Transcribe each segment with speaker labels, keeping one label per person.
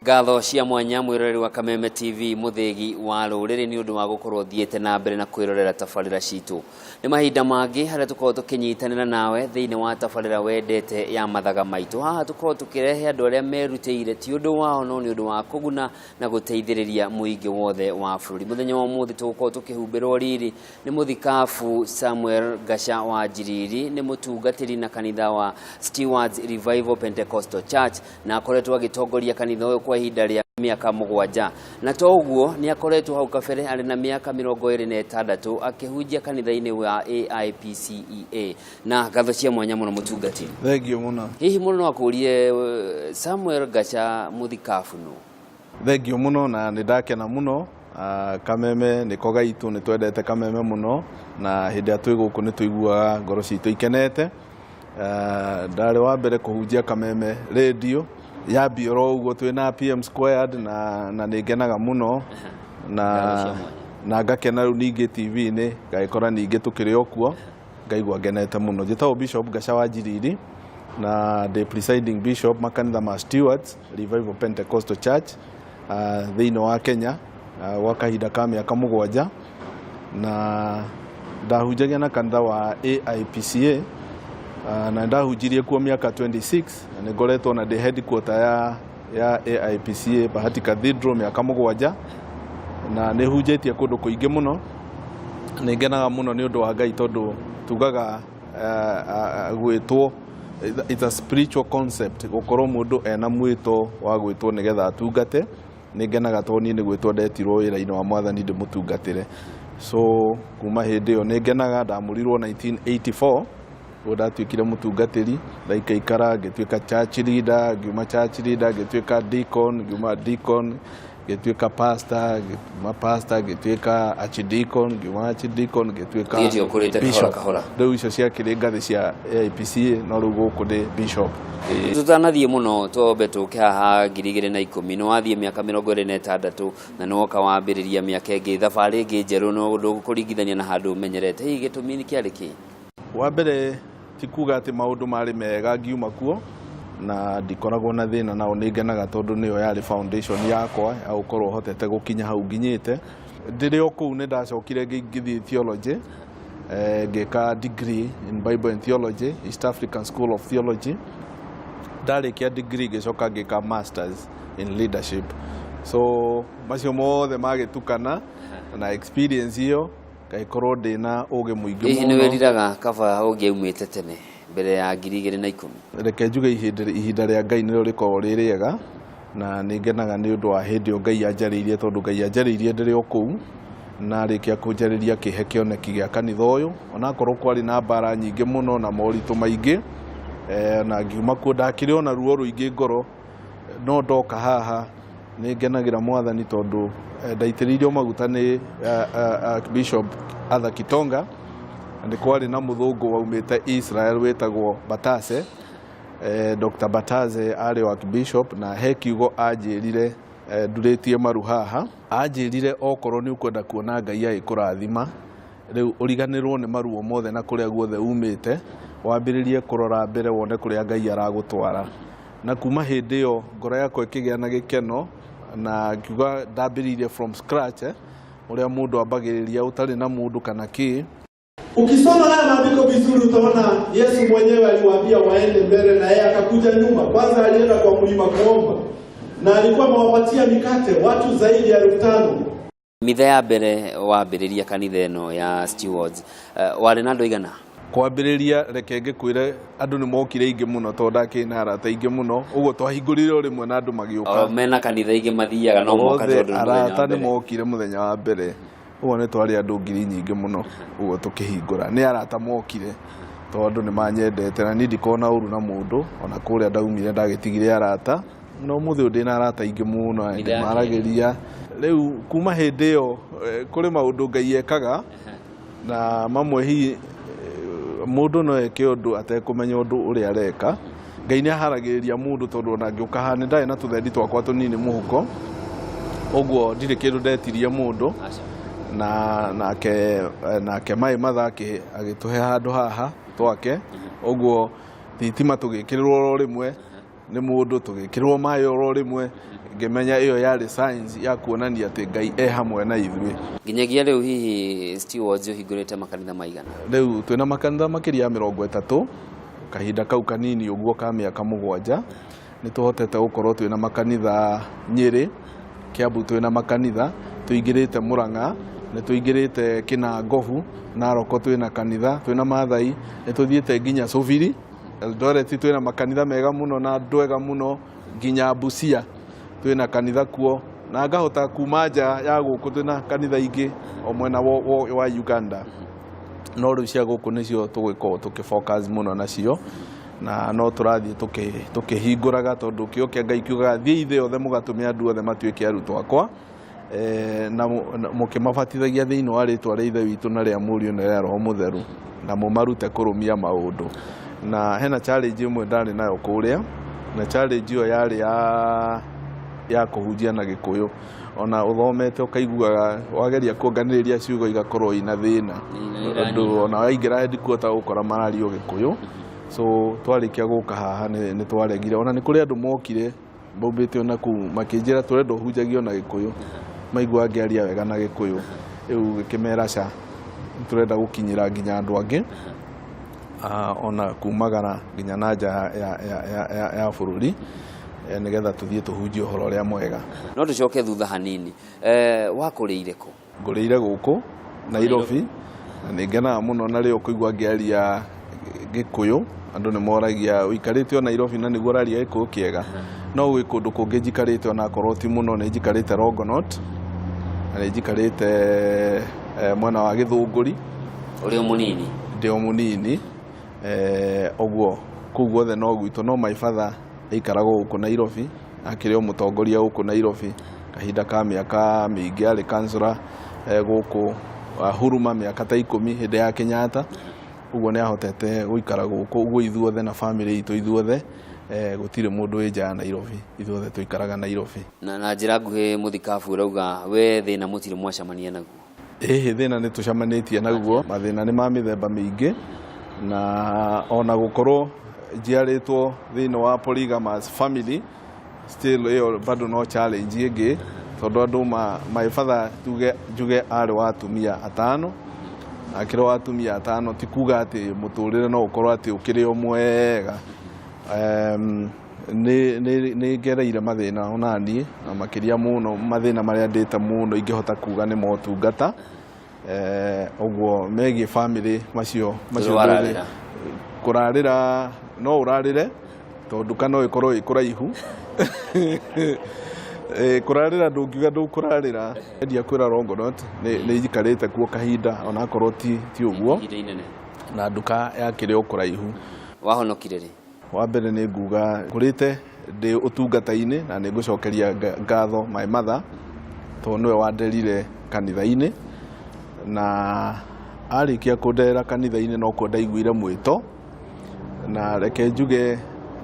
Speaker 1: Ngatho cia mwanya mwĩroreri wa Kameme TV, mũthĩgi wa rũrĩrĩ, nĩ ũndũ wa gũkorwo thiĩte na mbere na kwĩrorera tabarĩra citũ. Nĩ mahinda mangĩ harĩa tũkorwo tũkĩnyitanĩra nawe thĩinĩ wa tabarĩra wendete ya Mathaga Maitũ. Haha tũkorwo tũkĩrehe andũ arĩa merutĩire ti ũndũ wao no nĩ ũndũ wa kũguna na gũteithĩrĩria mũingĩ wothe wa bũrũri. Mũthenya wa ũmũthĩ tũgũkorwo tũkĩhumbĩrwo riri nĩ mũthikabu Samuel Gaca wa Njiriri, nĩ mũtungatĩri na kanitha wa Stewards Revival Pentecostal Church, na akoretwo agĩtongoria kanitha ũyũ kwa ihinda rĩa mĩaka 7. Na to ũguo, nĩ akoretwo hau kabere arĩ na mĩaka 26 akĩhunjia kanitha-inĩ wa AIPCEA. Na ngatho cia mwanya mũno, mũtungatĩri.
Speaker 2: Thengiũ mũno.
Speaker 1: Hihi mũno no akũrie, Samuel Gaca mũthikabu nũ?
Speaker 2: Thengiũ mũno na nĩ ndakena mũno. Kameme nĩko gaitũ, nĩ twendete Kameme mũno na hĩndĩ ĩrĩa twĩ gũkũ nĩ tũiguaga ngoro citũ ikenete. Ndarĩ wa mbere kũhunjia Kameme radio yambia oro ũguo twĩna PM Squared na nĩ ngenaga mũno na ngakena rĩu ningĩ TV-inĩ ngagĩkora ningĩ tũkĩrĩ o kuo, ngaigua ngenete mũno. Njĩtagwo Bishop Gaca wa Njiriri na ndĩ presiding bishop makanitha ma Stewards Revival Pentecostal Church thĩinĩ wa Kenya gwa kahinda ka mĩaka 7, na ndahunjagia na kanitha wa AIPCA na ndahunjirie kuo mĩaka 26, na nĩ ngoretwo na ndĩ headquarter ya AIPCA Bahati Cathedral mĩaka 7, na nĩ hunjĩtie kũndũ kũingĩ mũno. Nĩ ngenaga mũno nĩ ũndũ wa Ngai tondũ tugaga gwĩtwo, it's a spiritual concept, gũkorwo mũndũ ena mwĩto wa gwĩtwo nĩgetha atungate. Nĩ ngenaga tondũ niĩ nĩ gwĩtwo ndetirwo wĩra-inĩ wa Mwathani ndĩmũtungatĩre. So kuma hĩndĩ ĩyo nĩ ngenaga. Ndamũrirwo 1984 ũguo ndatuĩkire mũtungatĩri, ndaikaikara ngĩtuĩka church leader, ngiuma church leader ngĩtuĩka deacon, ngiuma deacon ngĩtuĩka pastor, ngiuma pastor ngĩtuĩka archdeacon, ngiuma archdeacon ngĩtuĩka
Speaker 1: Thiĩte ũkũrĩte kahora
Speaker 2: bishop.
Speaker 1: Kahora.
Speaker 2: Rĩu icio ciakĩrĩ ngathĩ cia AIPCA, no rĩu gũkũ ndĩ bishop. Ĩĩ.
Speaker 1: Tũtanathiĩ mũno, twambe tũke haha 2010. Nĩ wathiĩ mĩaka 26 na nĩ woka wambĩrĩria mĩaka ĩngĩ, thabarĩ ĩngĩ njerũ, no ndũkũringithania na handũ ũmenyerete. Hihi gĩtũmi nĩ kĩarĩ kĩ?
Speaker 2: Wa mbere, ti kuga atĩ maũndũ marĩ mega ngiuma kuo na ndikoragwo na thĩna nao. Nĩ ngenaga tondũ nĩyo yarĩ foundation yakwa ya gũkorwo hotete gũkinya hau nginyĩte. Ndĩrĩ o kũu nĩ ndacokire ngĩthiĩ theology, ngĩka degree in Bible and Theology, East African School of Theology. Ndarĩkia degree ngĩcoka ngĩka masters in leadership. So macio mothe magĩtukana na experience ĩyo ngagĩkorwo ndĩna ũgĩ mũingĩ
Speaker 1: Hihi nĩ
Speaker 2: mũno.
Speaker 1: wĩriraga kaba ũngĩaumĩte tene mbere ya 2010?
Speaker 2: Reke njuge ihinda rĩa Ngai nĩrĩo rĩkoragwo rĩ rĩega, na nĩ ngenaga nĩ ũndũ wa hĩndĩ ĩyo Ngai anjarĩirie, tondũ Ngai anjarĩirie ndĩrĩ o kũu na arĩkia kũnjarĩria akĩhe kĩoneki gĩa kanitha ũyũ, onakorwo kwarĩ na mbara nyingĩ mũno na moritũ maingĩ, na ngiuma kuo ndakĩrĩ ona ruo rũingĩ ngoro, no ndoka haha nĩ ngenagĩra Mwathani tondũ ndaitĩrĩirio maguta nĩ Bishop Arthur Kitonga, na nĩ kwarĩ na mũthũngũ waumĩte Israel wĩtagwo Batase. Dr. Bataze arĩ wa bishop na he kiugo anjĩrire, ndurĩtie maru haha. Anjĩrire, "Okorwo nĩ ũkwenda kuona Ngai agĩkũrathima rĩu, ũriganĩrwo nĩ maruo mothe na kũrĩa guothe umĩte, wambĩrĩrie kũrora mbere wone kũrĩa Ngai aragũtwara." Na kuma hĩndĩ ĩyo ngoro yakwa ĩkĩgĩa na gĩkeno na ngiuga ndambĩrĩirie from scratch, ũrĩa mũndũ ambagĩrĩria ũtarĩ na mũndũ kana kĩ.
Speaker 3: Ukisoma haya maandiko vizuri utaona Yesu mwenyewe aliwaambia waende mbele na yeye akakuja nyuma. Kwanza alienda kwa mlima kuomba na alikuwa amewapatia mikate watu zaidi ya 5,000.
Speaker 1: Mitha ya mbere wambĩrĩria kanitha ĩno ya Stewards, warĩ na andũ aigana?
Speaker 2: Kwambĩrĩria, reke ngĩkwĩre, andũ nĩ mokire aingĩ mũno tondũ ndakĩrĩ na arata aingĩ mũno, ũguo twahingũrire o rĩmwe na andũ magĩũka.
Speaker 1: O mena kanitha ingĩ mathiaga no moka
Speaker 2: othe
Speaker 1: tondũ nĩ mũthenya wa
Speaker 2: arata nĩ
Speaker 1: mbere.
Speaker 2: mokire mũthenya wa mbere, ũguo nĩ twarĩ andũ ngiri nyingĩ mũno. Ũguo tũkĩhingũra nĩ arata mokire tondũ andũ nĩ manyendete na niĩ ndikoragwo na ũru na mũndũ. Ona kũrĩa ndaumire ndagĩtigire arata, no ũmũthĩ ũyũ ndĩna arata aingĩ mũno na
Speaker 1: Mitha ya kerĩ.
Speaker 2: ndĩmaragĩria. Rĩu kuma hĩndĩ ĩyo, kũrĩ maũndũ Ngai ekaga na mamwe hihi mũndũ no eke ũndũ atekũmenya ũndũ ũrĩa areka. Ngai nĩ aharagĩrĩria mũndũ tondũ ona ngĩũka haha nĩ ndarĩ na tũthendi twakwa tũnini mũhuko, ũguo ndirĩ kĩndũ ndetirie mũndũ.
Speaker 1: Aca.
Speaker 2: Na nake Maĩ Matha agĩtũhe handũ haha twake, ũguo thitima tũgĩkĩrĩrwo oro rĩmwe. Nĩ mũndũ tũgĩkĩrwo maĩ oro rĩmwe, ngĩmenya ĩyo yarĩ signs ya kuonania atĩ Ngai e hamwe na ithuĩ.
Speaker 1: Nginyagia rĩu hihi Stewards ũhingũrĩte makanitha maigana?
Speaker 2: Rĩu twĩna makanitha makĩria ya 30, kahinda kau kanini ũguo ka mĩaka 7 nĩ tũhotete gũkorwo twĩna makanitha Nyĩrĩ, Kiambu twĩna makanitha, tũingĩrĩte Murang'a, nĩ tũingĩrĩte Kĩnangobu, Narok twĩna kanitha, twĩna Maathai, nĩ tũthiĩte nginya Cũbiri, Eldoret twĩna makanitha mega mũno na andũ ega mũno, nginya Busia twĩna kanitha kuo, na ngahota kuma nja ya gũkũ twĩna kanitha ingĩ o mwena wa Uganda. No rĩu cia gũkũ nĩcio tũgũkorwo tũkĩ focus mũno nacio, na no tũrathiĩ tũkĩhingũraga, tondũ kĩo kĩa Ngai kiugaga thiĩi thĩ yothe mũgatũme andũ othe matuĩke arutwo akwa, na mũkĩmabatithagia thĩinĩ wa rĩtwa rĩa Ithe witũ na rĩa Mũriũ na rĩa Roho Mũtheru, na mũmarute kũrũmia maũndũ. Na hena challenge ĩmwe ndarĩ nayo kũrĩa, na challenge ĩyo yarĩ ya kũhunjia na Gĩkũyũ. Ona ũthomete ũkaiguaga wageria kuonganĩrĩria ciugo igakorwo ina thĩna, tondũ ona waingĩra headquarter ũgũkora mararia Gĩkũyũ. So twarĩkia gũka haha nĩ twaregire. Ona nĩ kũrĩ andũ mokire maumĩte ona kũu makĩnjĩra tũrenda ũhunjagie ona Gĩkũyũ, maigua ngĩaria wega na Gĩkũyũ. Rĩu ngĩkĩmera ca, tũrenda gũkinyĩra nginya andũ angĩ, ona kumagara nginya na nja ya bũrũri, nĩgetha tũthiĩ tũhunjie ũhoro ũrĩa mwega.
Speaker 1: No tũcoke thutha hanini, wakũrĩire kũ?
Speaker 2: Ngũrĩire gũkũ Nairobi, na nĩ ngenaga mũno na rĩo kũigua ngĩaria Gĩkũyũ. Andũ nĩ moragia ũikarĩte o Nairobi na nĩguo ũraria Gĩkũyũ kĩega. No gwĩ kũndũ kũngĩ njikarĩte onakorwo ti mũno, nĩ njikarĩte Longonot, na nĩ njikarĩte mwena wa Gĩthũngũri.
Speaker 1: Ũrĩ o mũnini?
Speaker 2: Ndĩ o mũnini, ũguo kũu guothe no gwitũ, no my father aikaraga gũkũ Nairobi, akĩrĩ o mũtongoria gũkũ Nairobi kahinda ka mĩaka mĩingĩ, arĩ councillor gũkũ Huruma mĩaka ta 10 hĩndĩ ya Kenyatta. Ũguo nĩ ahotete gũikara gũkũ, ũguo ithuothe na family itũ ithuothe, gũtirĩ mũndũ wĩ nja ya Nairobi, ithuothe tũikaraga Nairobi.
Speaker 1: Na njĩra nguhĩ mũthikabu ũrauga we thĩna mũtirĩ mwacemania naguo?
Speaker 2: Ĩhĩ, thĩna nĩ tũcemanĩtie naguo, mathĩna nĩ ma mĩthemba mĩingĩ, na ona gũkorwo njiarĩtwo thĩinĩ wa polygamous family, still ĩyo bado no challenge ĩngĩ, tondũ andũ my father tuge njuge arĩ wa atumia atano, akĩrĩ wa atumia atano ti kuga atĩ mũtũrĩre no ũkorwo atĩ ũkĩrĩ o mwega. Nĩ ngereire mathĩna ona niĩ, na makĩria mũno mathĩna marĩa ndĩte mũno ingĩhota kuga nĩ motungata. Ũguo megiĩ family macio
Speaker 1: Wararĩra.
Speaker 2: Kũrarĩra no ũrarĩre tondũ nduka no ĩkorwo ĩ kũraihu. Kũrarĩra ndũngiuga ndũkũrarĩra. Endia kwĩra Longonot nĩ njikarĩte kuo kahinda onakorwo ti ũguo.
Speaker 1: Ihinda inene.
Speaker 2: Na nduka yakĩrĩ o kũraihu.
Speaker 1: Wahonokire rĩ?
Speaker 2: Wa mbere nĩ nguga ngũrĩte ndĩ ũtungata-inĩ na nĩ ngũcokeria ngatho my mother tondũ nĩwe wanderire kanitha-inĩ, na arĩkia kũnderera kanitha-inĩ nokuo ndaiguire mwĩto, na reke njuge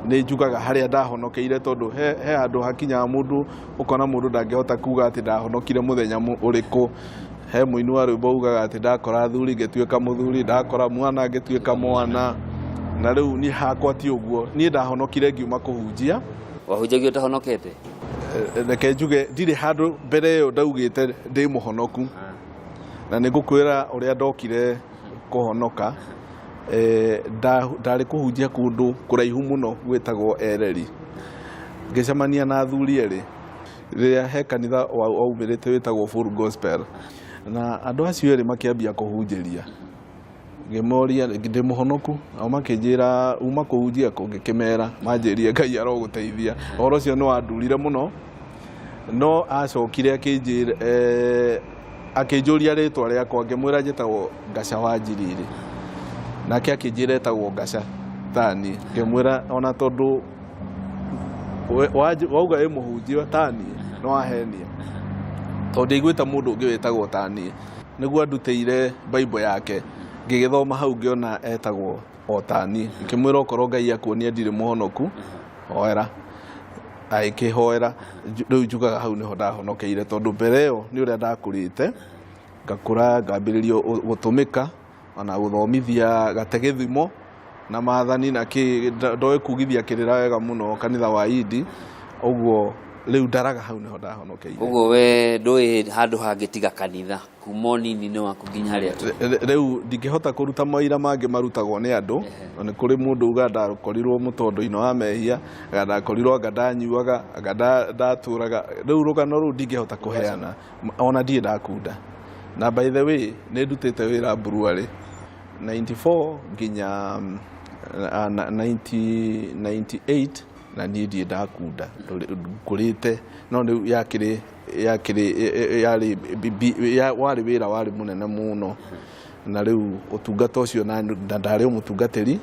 Speaker 2: nĩ njugaga harĩa ndahonokeire, tondũ he handũ hakinyaga mũndũ ũkona mũndũ ndangĩhota kuga atĩ ndahonokire mũthenya ũrĩkũ. He mũini wa rwĩmbo ugaga atĩ ndakora athuri ngĩtuĩka mũthuri, ndakora mwana ngĩtuĩka mwana, na rĩu niĩ hakwa ti ũguo, niĩ ndahonokire ngiuma kũhunjia.
Speaker 1: Wahunjagia ũtahonokete?
Speaker 2: Reke njuge ndirĩ handũ mbere ĩyo ndaugĩte ndĩ mũhonoku, na nĩ ngũkwĩra ũrĩa ndokire kũhonoka. Ndarĩ kũhunjia kũndũ kũraihu mũno gwĩtagwo Ereri, ngĩcemania na athuri erĩ rĩrĩa he kanitha waumĩrĩte wĩtagwo Full Gospel, na andũ acio erĩ makĩambia kũhunjĩria. Ngĩmoria ndĩ mũhonoku, nao makĩnjĩra uma kũhunjia kũ, ngĩkĩmera, manjĩrire Ngai arogũteithia. Ũhoro ũcio nĩ wandurire mũno, no acokire akĩnjũria rĩtwa rĩakwa, ngĩmwĩra njĩtagwo Ngaca wa Njiriri, nake akĩnjĩra etagwo Ngaca tani. Ngĩmwĩra ona tondũ wauga wĩ mũhunjia tani no wahenia, tondũ ndiaiguĩte mũndũ ũngĩ wĩtagwo tani. Nĩguo andutĩire Bible yake, ngĩgĩthoma hau ngĩona etagwo o tani. Ngĩmwĩra okorwo Ngai akuonia ndirĩ mũhonoku, hoera. Agĩkĩhoera. Rĩu njugaga hau nĩho ndahonokeire, tondũ mbere ĩyo nĩ ũrĩa ndakũrĩte, ngakũra ngambĩrĩria gũtũmĩka ona gũthomithia gategithimo. Na maathani na kĩ ndoĩ kugithia kĩrĩra wega mũno kanitha wa Idi ũguo rĩu ndaraga hau nĩho ndahonokeire.
Speaker 1: Ũguo we ndũĩ handũ hangĩ tiga kanitha kuma ũnini-inĩ waku nginya harĩa tũrĩ.
Speaker 2: Rĩu ndingĩhota kũruta maira mangĩ marutagwo nĩ andũ. Nĩ kũrĩ mũndũ uga ndakorirwo mũtondo-inĩ wa mehia, anga ndakorirwo anga ndanyuaga, anga ndatũraga. Rĩu rũgano rũu ndingĩhota kũheana ona ndirĩ ndakunda. Na by the way nĩ ndutĩte wĩra brewery 94 nginya 1998 na niĩ ndirĩ ndakunda, ngũrĩte no rĩu yakĩrĩ yakĩrĩ yarĩ warĩ wĩra warĩ mũnene mũno na rĩu ũtungata ũcio na ndarĩ o mũtungatĩri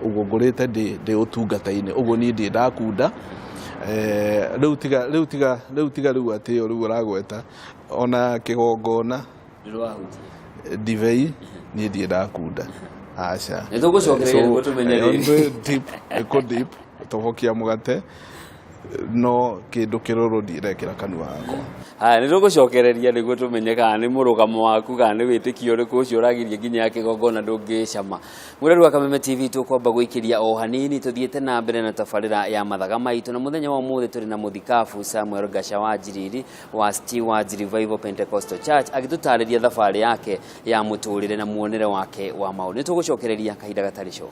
Speaker 2: ũguo ngũrĩte ndĩ ũtungata-inĩ ũguo niĩ ndirĩ ndakunda. Rĩu tiga rĩu tiga rĩu tiga rĩu atĩ ĩyo rĩu ũragweta ona kĩgongona ndibei niĩ ndirĩ ndakunda, aca.
Speaker 1: Nĩ tũgũcokereria nĩguo tũmenye rĩrĩ.
Speaker 2: Dip kũ dip tobokia mũgate no kĩndũ kĩrũrũ ndirekĩra kanua gakwa.
Speaker 1: Haya, nĩ tũgũcokereria nĩguo tũmenye kana nĩ mũrũgamo waku kana nĩ wĩtĩkio ũrĩkũ ũcio ũragiria nginya ya kĩgongona ndũngĩcama. Mwĩrori wa Kameme TV, tũkwamba gũikĩria o hanini tũthiĩte na mbere na tabarĩra ya mathaga maitũ, na mũthenya wa ũmũthĩ tũrĩ na mũthikabu Samuel Gacha wa Njiriri wa Stewards Revival Pentecostal Church agĩtũtarĩria thabarĩ yake ya mũtũrĩre na muonere wake wa maũndũ. Nĩ tũgũcokereria kahinda gatarĩ coho.